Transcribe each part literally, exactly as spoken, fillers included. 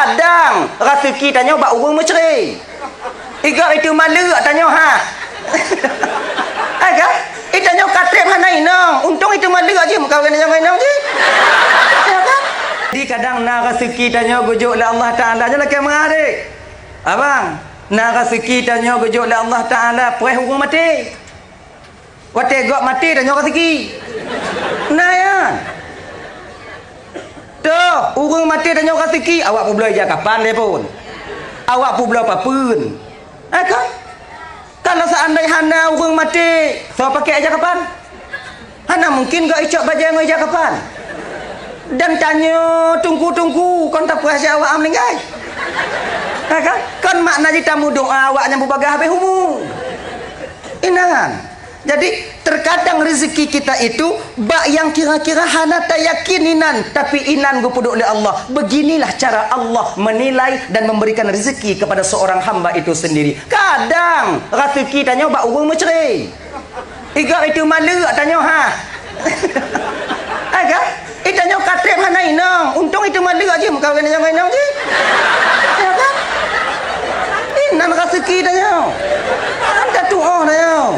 Kadang raseuki tanyoe bak ureuëng meucre. Iga itu maleuek tanyoe ha. Hai kan? Itanyoe ka treb hana inong. Untông itu maleuek jih meukawen nyang inong jih. Ya kan? Di kadang na raseuki tanyoe geujok lé Allah Taala nyoe lakée meuharé. Abang, na raseuki tanyoe geujok lé Allah Taala preh ureuëng maté. Watée gob maté tanyoe raseuki. Na ya. Toh, ureuëng maté tanyoe raseuki, awak peubloe ija kapan lé pun. Awak peubloe papeuen. Eh kan? Kalau seandai hana ureuëng maté, soe pakai ija kapan? Hana mungkin gak icok bajée ngon ija kapan. Dan tanyoe tungku-tungku kon tapeurasai awak meuninggai. Ha kan? Kon makna jih tamudoa awak nyang beubagaih habéh umu. Inan. Jadi, terkadang rezeki kita itu bak yang kira-kira hana tayakin inan, tapi inan geupeuduek lé Allah. Beginilah cara Allah menilai dan memberikan rezeki kepada seorang hamba itu sendiri. Kadang raseuki tanyoe bak ureuëng meucre. Iga itu maleuek tanyoe ha. Hai kan? Itanyoe ka treb hana inong. Untông itu maleuek jih meukawen nyang inong jih. Ya kan? Inan raseuki tanyoe. Kan tatuoh tanyoe.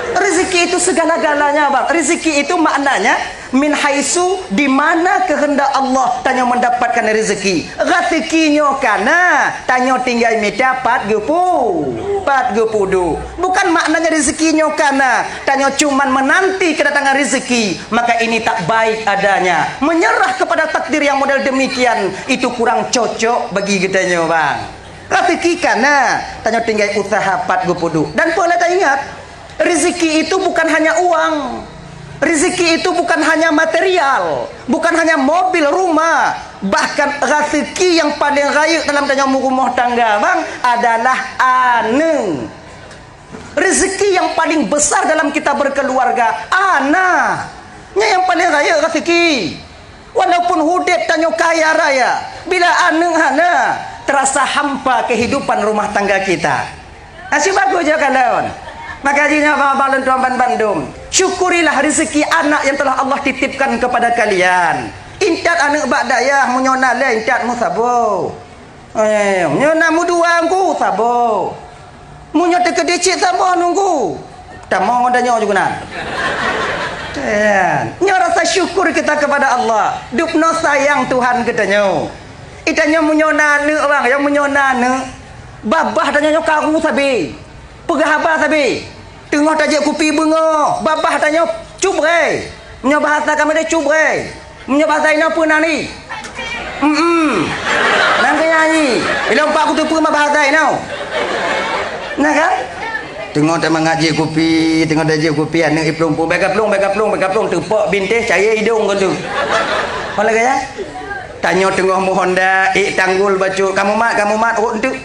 Rezeki itu segala-galanya, Bang. Rezeki itu maknanya min haitsu, di mana kehendak Allah tanyoe mendapatkan rezeki. Raseuki nyoe kana, tanyoe tinggai mita pat geupeu, pat geupeuduek. Bukan maknanya rezeki nyoe kana, tanyoe cuman menanti kedatangan rezeki, maka ini tak baik adanya. Menyerah kepada takdir yang model demikian, itu kurang cocok bagi geutanyoe, Bang. Raseuki kana, tanyoe tinggai usaha pat geupeuduek. Dan peue lé taingat, rezeki itu bukan hanya uang. Rezeki itu bukan hanya material, bukan hanya mobil, rumah. Bahkan raseuki yang paling rayeuk dalam tanyoe meurumoh tangga, Bang, adalah aneuk. Rezeki yang paling besar dalam kita berkeluarga, anak. Nyan yang paling rayeuk rezeki. Walaupun udeb tanyoe kaya raya, bila aneuk hana, terasa hampa kehidupan rumah tangga kita. Asyik bagus je kalon. Maka jih nyoe abang-abang lôn tuan ban bandum, syukurilah rezeki anak yang telah Allah titipkan kepada kalian. Intat aneuk bak dayah, meunyoe na lé intat meusaboh. Eh, nyoe na meudua nunggu saboh. Meunyoe teukeudeh cit saboh nunggu. Tamong ngon tanyoe juga na. Eh, nyoe rasa syukur kita kepada Allah. Dubnoe sayang Tuhan geutanyoe. Itanyoe meunyoe na aneuk, bang, ya meunyoe na aneuk. Babah tanyoe nyoe karu sabe. Peugah haba sabe. Teungoh tajak kupi beungoh, babah tanyoe cubre. Meunyoe bahasa kamoe deh cubre. Meunyoe bahasa inoe peue nan ni? Em-em. Nan keu nyan nyi. Ilong pak kuteupeue ma bahasa inoe. Nah kan? Teungoh tamangat jih kupi, teungoh tajak kupi aneuk iplueng-plueng, bèk kaplueng, bèk kaplueng, bèk kaplueng, teupok bintéh cayée idong kon tu. Ho lagèe nyan? Tanyoe teungoh meuhonda, ék tanggul bacut, kamoe mat, kamoe mat, rot enteuk.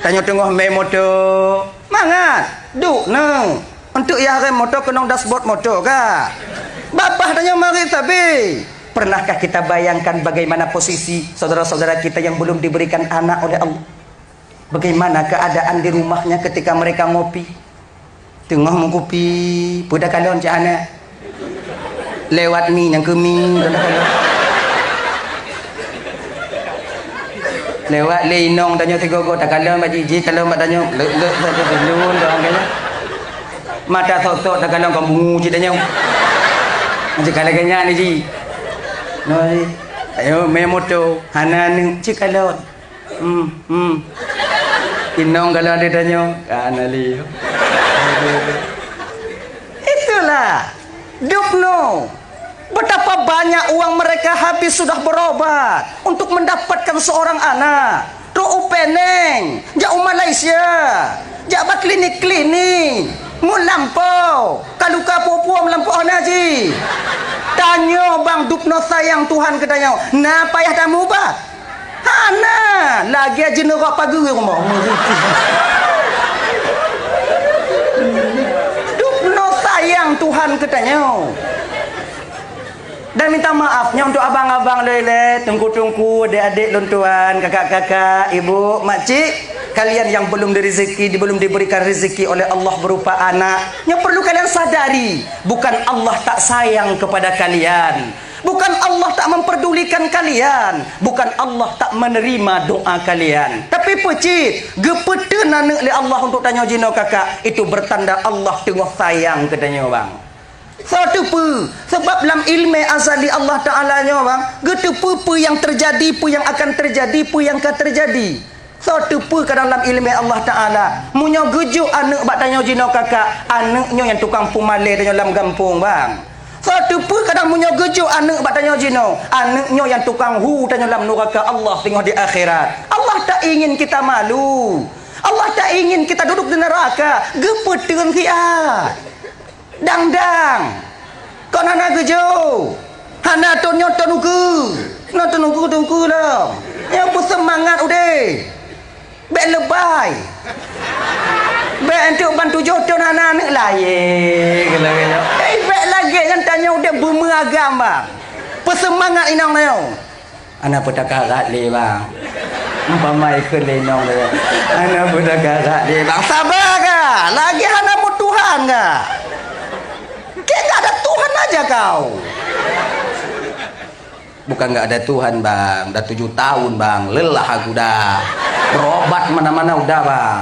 Tanyoe teungoh mé moto. Mangat, duek neuh. Untuk ia rem moto keunong dashboard moto ka. Babah tanyoe marit sabe. Pernahkah kita bayangkan bagaimana posisi saudara-saudara kita yang belum diberikan anak oleh Allah? Bagaimana keadaan di rumahnya ketika mereka ngopi? Teungoh meukupi, peue takalon cit hana. Lewat mi nyang keu mi, takalon. Lewat lé inong tanyoe sigoe-goe, takalon bak jih, jih kalon bak tanyoe, leuek-leuek saja dulun, doang kaya. Mata sok-sok takalon kon bungu cit tanyoe. Macam ka lagèe nyan ni jih. Noi, ayo, mé moto, hana aneuk, cit kalon. Hmm, hmm. Inong kalau ada tanya, kan Ali. Itulah. Dubnoe. Betapa banyak uang mereka habis sudah berobat untuk mendapatkan seorang anak. Trok u Penang, jak u Malaysia, jak bak klinik-klinik, meulampau, ka luka puo-puo meulampau hana jih. Tanyoe bang dubnoe sayang Tuhan keu tanyoe, na payah tamubat? Hana, lagèe jeuneurok pageue rumoh. Dubnoe sayang Tuhan keu tanyoe. Dan minta maaf nyoe untuk abang-abang lé-lé, teungku-teungku, adék-adék lôn tuan, kakak-kakak, ibu, makcik, kalian yang belum dirizeki, belum diberikan rezeki oleh Allah berupa anak, nyoe perlu kalian sadari, bukan Allah tak sayang kepada kalian. Bukan Allah tak memperdulikan kalian, bukan Allah tak menerima doa kalian. Tapi peucit, geupeuteun aneuëk lé Allah untuk tanyoe jinoe kakak, itu bertanda Allah teungoh sayang keu tanyoe, bang. Soe teupeu? Sebab lam ilmu azali Allah Taala nyoe, bang, geuteupeue peue nyang teujadi, peue nyang akan teujadi, peue nyang ka teujadi. Soe teupeu kadang lam ilmu Allah Taala, meunyoe geujok aneuëk bak tanyoe jinoe kakak, aneuëk nyoe nyang tukang pumalée tanyoe lam gampông, bang. Soe teupeu kadang meunyoe geujok aneuëk bak tanyoe jinoe, aneuëk nyoe nyang tukang hu tanyoe lam nuraka Allah singoh di akhirat. Allah tak ingin kita malu. Allah tak ingin kita duduk di neraka. Geupeuteun siat. Dang-dang. Kon hana geujok. Hana ton nyoe ton ukeue. Na ton ukeue, ton ukeue lom. Nyoe beuseumangat udeb. Bék leubeh. Bék enteuk ban tujoh ton hana aneuëk lahé. Hei, bék lagée nyan tanyoe udeb beumeuagam, bang. Peuseumangat inong tanyoe. Hana peutakarat lé, bang. Umpama ikheun lé inong tanyoe. Hana peutakarat lé, bang. Saba ka. Lagée hana meutuhan ka. Kayak nggak ada Tuhan aja kau. Bukan nggak ada Tuhan, bang. Dah tujuh tahun, bang. Lelah aku dah. Berobat mana-mana udah, bang.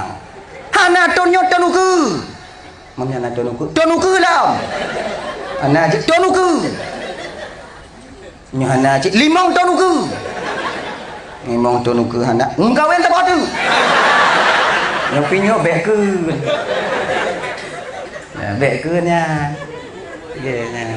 Hana ton nyoe ton ukeue. Mami hana ton ukeue. Ton ukeue lom. Hana cit ton ukeue. Nyoe hana cit limong ton ukeue. Limong ton ukeue hana. Meukawen saboh tu. Nyoe pi nyoe bék keun. Ya, bék keun nyan. Ya, nyan.